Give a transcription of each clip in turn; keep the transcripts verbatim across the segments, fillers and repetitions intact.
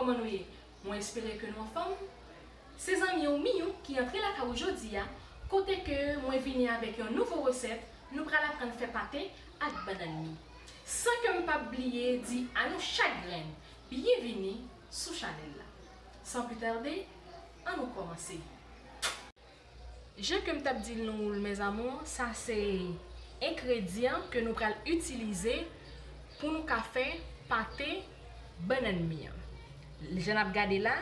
Kòman nou ye? Mwen espere ke nou anfòm. Se zanmi w Miyou ki antre lakay ou jodi a, kote ke mwen vini avèk yon nouvo resèt, nou pral aprann fè pate ak bannann mi. San ke m p ap bliye di a nou chak grenn, byenvini sou chanèl la. San pli tade, ann nou kòmanse. Jan ke m t ap di nou l, mes amours, sa se engredyan ke nou pral itilize pou nou ka fè pate bannann mi an. Jan n ap gade la,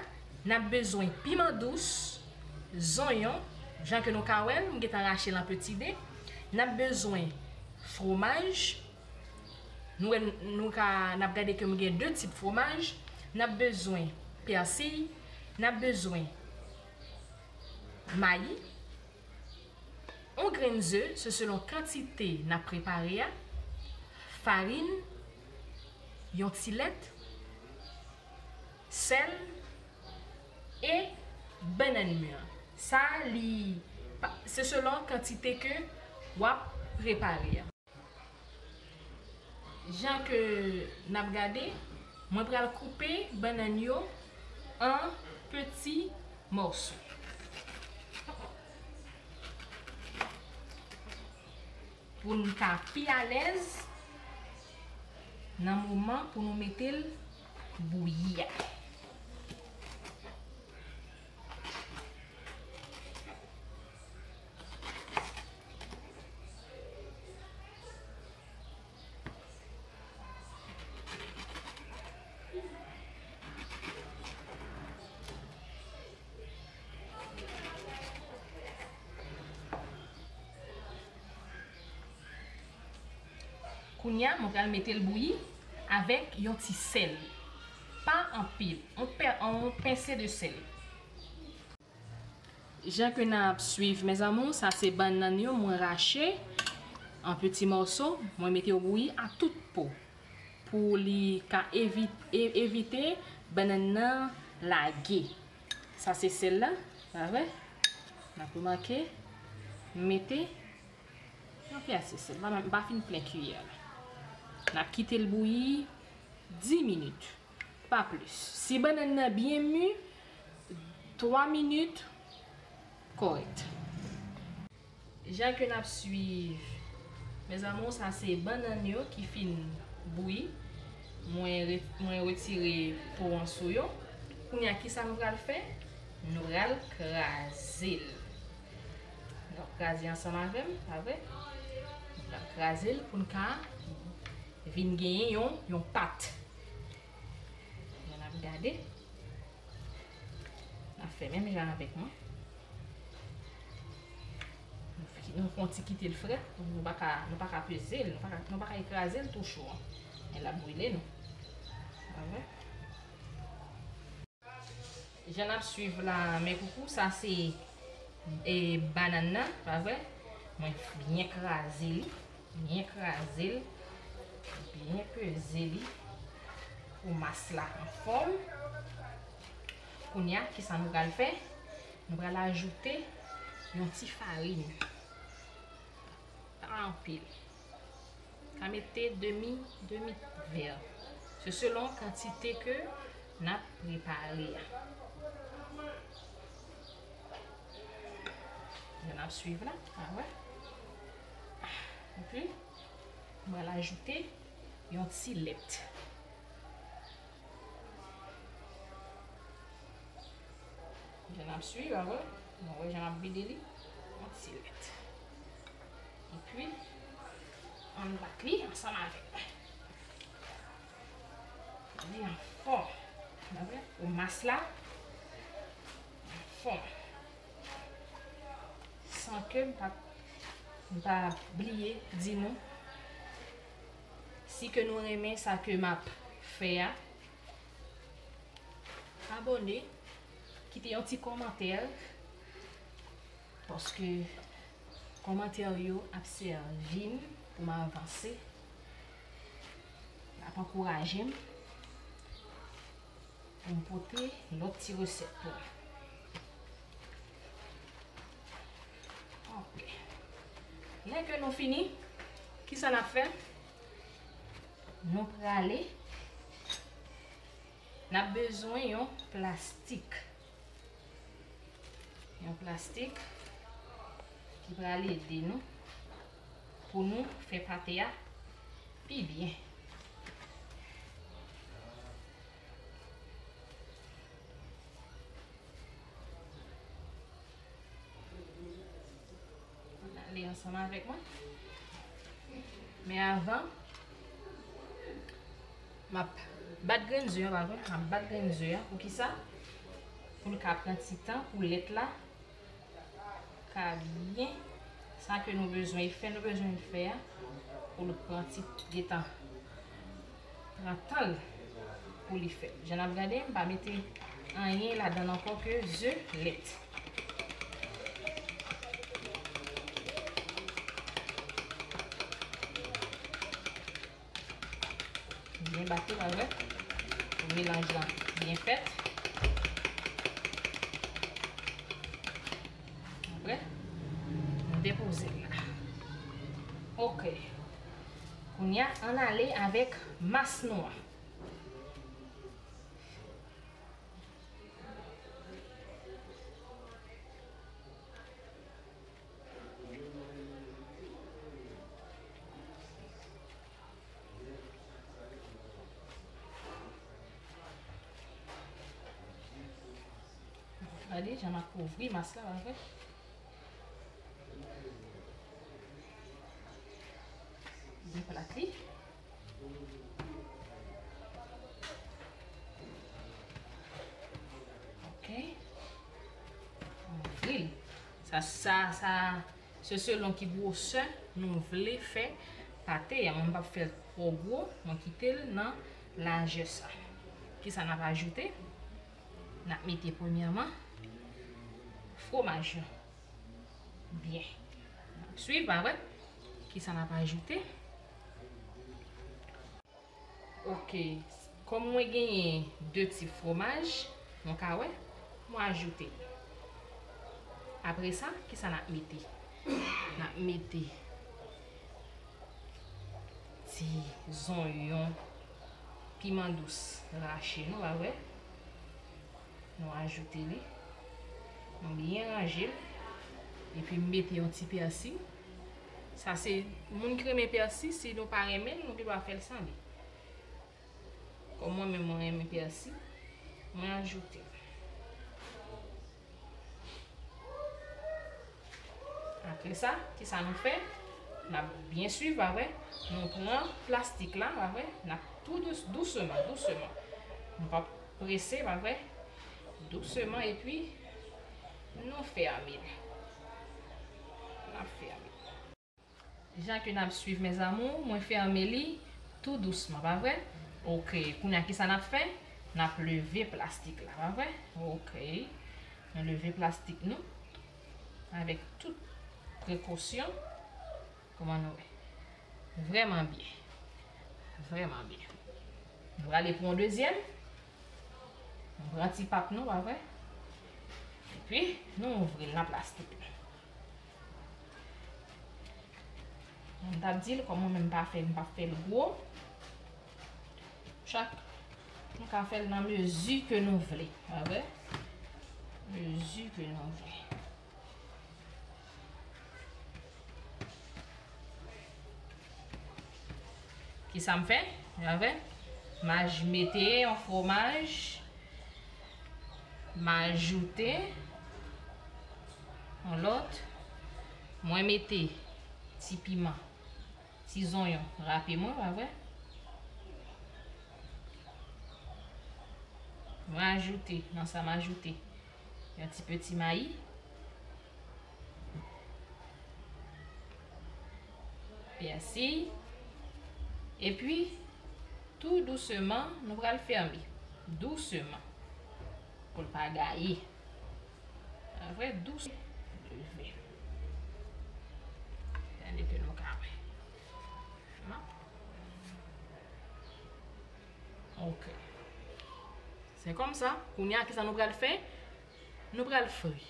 n ap bezwen piman dous, zonyon, jan ke nou ka wè l, m gentan rache l an peti de. N ap bezwen fromaj, nou wè, nou ka, n ap gade ke m gen de tip fromaj. N ap bezwen pèsiy, n ap bezwen mayi, yon grenn ze, se selon kantite n ap prepare a, farin, yon ti lèt, sèl e bannann mi an. Sa li pa, se selon kantite ke w ap prepare a. Jan ke n ap gade, mwen pral koupe bannann yo an peti mòso. Pou n ka pi alèz nan moman pou nou mete l bouyi a. Kounye a, mwen pral mete l bouyi avèk yon ti sèl. Pa anpil, yon pè, yon pense de sèl. Jan ke n ap swiv, mes amours, sa se bannann yo mwen rache an peti mòso, mwen mete yo bouyi a tout po pou li ka evi-, e-, evite bannann nan lage. Sa se sèl la, pa vre? N ap remake, m mete yon pèse sèl, m pa, m pa fin plen kiyè la. N ap kite l bouyi dis minit. Pa plis. Si bannann nan byen mi, twa minit, kòrèk. Jan ke n ap swiv, mes amours, sa se bannann yo ki fin bouyi. Mwen re-, mwen retire po an sou yo. Kounye a, kisa nou pral fè? Nou pral kraze l. Nou ap kraze ansanm avè m, pa vre? Nou pral kraze l pou n ka vin genyen yon, yon pat. N ap gade. N ap fè menm jan avèk mwen. Nou fi-, nou fè yon ti kite l frèt. Nou pa ka, nou pa ka peze l. Nou pa ka, nou pa ka ekraze l tou cho an. Men l ap brile nou. Avè. Jan n ap swiv la, mes coucous, sa se, e, bannann nan, pa vre? Mwen byen kraze li, byen kraze l, byen peze li pou mas la anfòm. Kounye a, kisa nou pral fè? Nou pral ajoute yon ti farin. Pa anpil. Ka mete demi, demi vè. Se selon kantite ke n ap prepare a. Jan n ap swiv la, pa vre? Epi, mwen pral ajoute yon ti lèt. Jan n ap swiv, a wè, nou wè jan n ap vide li, yon ti lèt. Epi, ann bat li ansanm avèk li anfòm. Ou wè, pou mas la anfòm. San ke m pa, m pa bliye di nou, si ke nou renmen sa ke m ap fè a, abòne, kite yon ti kòmantè, paske kòmantè yo ap sèvi m pou m avanse, l ap ankouraje m pou m pote lòt ti resèt pou nou. Ok. Lè ke nou fini, kisa n ap fè? Nou prale N ap bezwen yon plastik. Yon plastik ki pral ede nou pou nou fè pate a pi byen. Ale ansanm avèk mwen. Men avan, m ap bat grenn ze a, pa vre? M ap bat grenn ze a. Poukisa? Pou l ka pran ti tan, pou lèt la ka byen. Sa ke nou bezwen fè, nou bezwen fè a, pou l pran ti, gentan pran tan l pou li fèt. Jan n ap gade, m pa mete anyen ladan l ankò ke ze, lèt. Byen bat li, pa vre? Pou melanj lan byen fèt. Apre, nou depoze l la. Ok. Kounye a, ann ale avèk mas nou an. Gade jan m ap kouvri mas la, pa vre? Byen plat li. Ok. Ouvri l. Sa, sa, sa, se selon ki gwosè nou vle fè pate a. Mwen, m p ap fè l twò gwo, mwen kite l nan lajè sa. Kisa n ap ajoute? N ap mete premyèman fwomaj lan. Byen. N ap swiv, pa vre? Kisa n ap ajoute? Ok. Kòm mwen genyen de tip fwomaj, nou ka wè, mwen ajoute. Apre sa, kisa n ap mete? N ap mete ti zonyon, piman dous rache, nou pa vre? Nou ajoute li. Nou byen ranje l. Epi m mete yon ti pèsi. Sa se moun ki renmen pèsi, si nou pa renmen l, nou gen dwa fè l san li. Kòm mwen menm, mwen renmen pèsi, mwen ajoute l. Apre sa, kisa nou fè? N ap byen swiv, pa vre? Nou pran plastik la, pa vre? N ap tou dous, dousman, dousman. Nou p ap prese, pa vre? Dousman, epi nou fèmen l. N ap fèmen l. Jan ke n ap swiv, mes amours, mwen fèmen li tou dousman, pa vre? Ok, kounye a kisa n ap fè? N ap leve plastik la, pa vre? Ok. Nou leve plastik nou avèk tout prekosyon. Kòman nou wè? Vrèman byen. Vrèman byen. Nou prale pou yon dezyèm. Nou pran ti pap nou, pa vre? Epi, nou ouvri l nan plastik. M t ap di l, kòm mwen menm m pa fè, m p ap fè l gwo. Chak, nou ka fè l nan mezi ke nou vle, pa vre? Mezi ke nou vle. Kisa m fè? Pa vre? M aj-, mete yon fwomaj. M ajoute yon lòt. Mwen mete ti piman, ti zonyon rape mwen, pa vre? Mwen ajoute, nan sa m ajoute yon ti peti mayi, pèsi, epi tou dousman, nou pral fèmen. Dousman. Pou l pa gaye. Apre, dous. Leve. Gade ke nou ka wè. Non? Ok. Se kòmsa. Kounye a, kisa nou pral fè? Nou pral fri.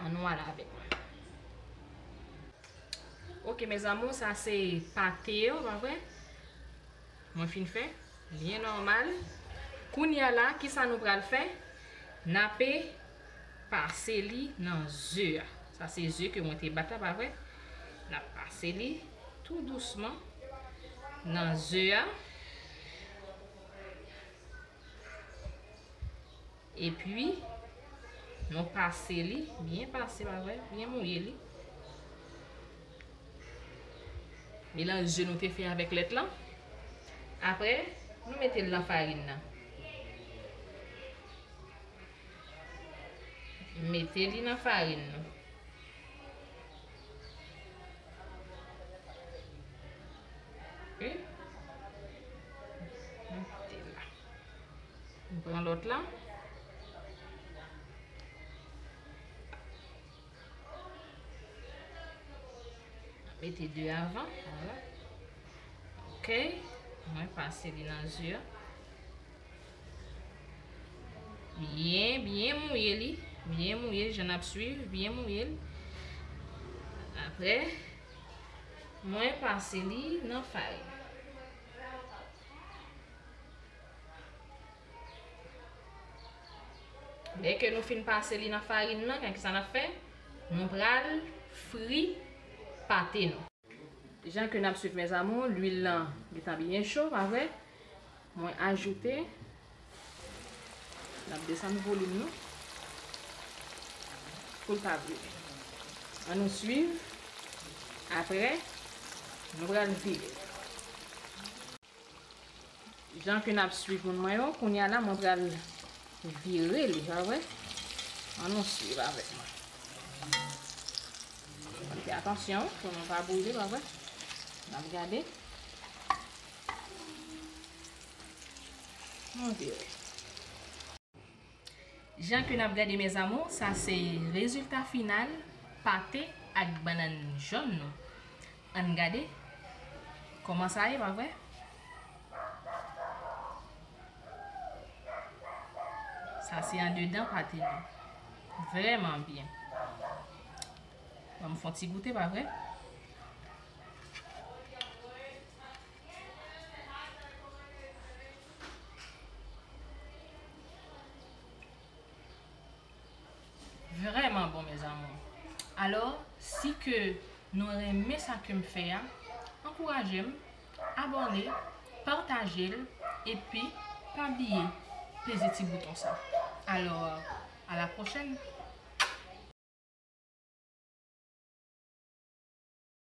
Ann nou ale avèk mwen. Ok, mes amours, sa se pate yo, pa vre? Mwen fin fè, byen nòmal. Kounye a la, kisa nou pral fè? N ape pase li nan ze a. Sa se ze ke mwen te bat la, pa vre? N ap pase li tou dousman nan ze a. Epi, nou pase li, byen pase, pa vre? Byen mouye li. Melanj ze nou te fè avèk lèt lan. Apre, nou mete l nan farin nan. Mete li nan farin nan. Wi. Mete la. M pran lòt la. Mete de avan, vwala. Ok. Mwen pase li nan ze a. Byen, byen mouye li. Byen mouye, jan n ap swiv, byen mouye l. Apre, mwen pase li nan farin. Lè ke nou fin pase li nan farin nan, kisa n ap fè? Nou pral fri pate nou. Jan ke n ap swiv, mes amours, lwil lan gentan byen cho, pa vre? Mwen ajoute, n ap desann volim nou pou l pa vire. Ann nou swiv. Apre, nou pral vire. Jan ke n ap swiv moun mwen yo, kounye a la, mwen pral vire li, pa vre? Ann nou swiv avèk mwen. Fè atansyon pou nou pa boule, pa vre? N ap gade. Nou vire. Jan ke n ap gade, mes amours, sa se rezilta final pate ak bannann jòn nou. Ann gade kòman sa ye, pa vre? Sa se andedan pate nou. Vrèman byen. Ban m fè yon ti goute, pa vre? Vrèman bon, mes amours. Alò, si ke nou renmen sa ke m fè a, ankouraje m, abòne, pataje l, epi pa bliye peze ti bouton sa. Alò, à la prochaine.